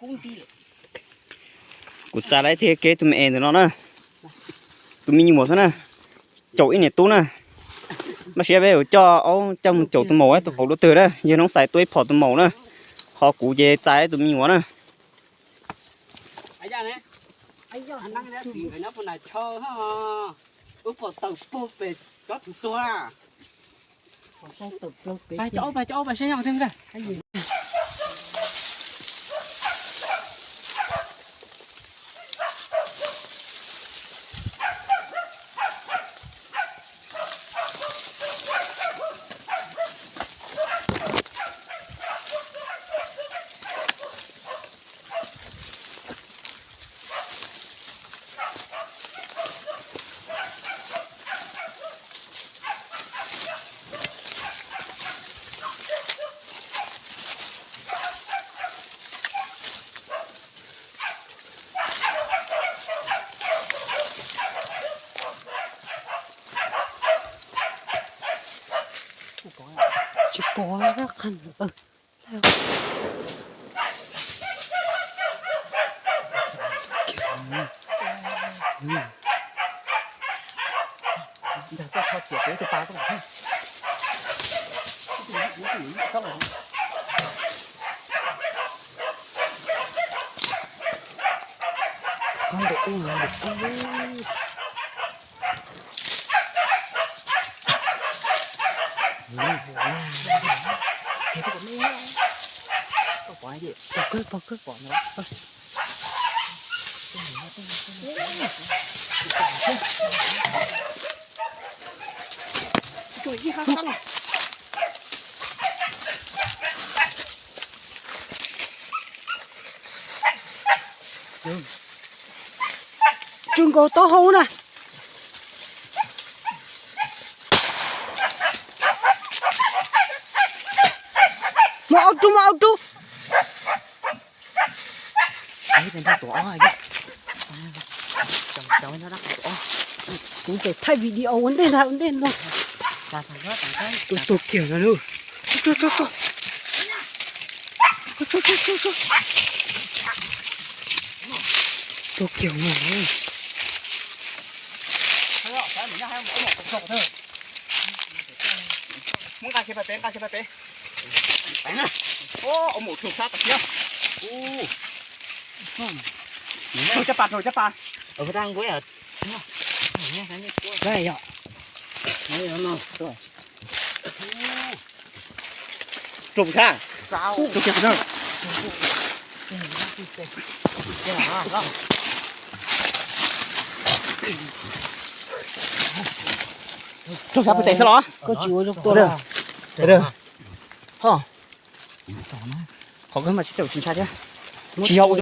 Kuv txais lawm tiag kev tus me es ntawm no na, tus me nyuam xwb na, caum ib niam tub na. Maj siab peb yuav coj aub coj mus caum tus maum tus qaum dua twg na, yawg Noob Xais tua ib phom tus maum na, ho kuv ces txais tus me nyuam na. Tsis pom qhov. Tsuj nkaus taub hau na. Mus au rub, mus au rub. Kuv tseem thaij video ua ntej ntag, ua ntej no. Tus tuag kiag no lauj. Tuag kiag no. Muab nqa kiag pais pem, nqa kiag pais pem. Ua maum rau sab tas thiab. Rau caj pas, rau caj pas. Rau sab. Rau kiag qhov no. Rau sab pem tes xwb los? Koj tsis ua zoo tua. Ho, qhov kawg mas tsis tau tsis ntshai thiab. Tsis yog ua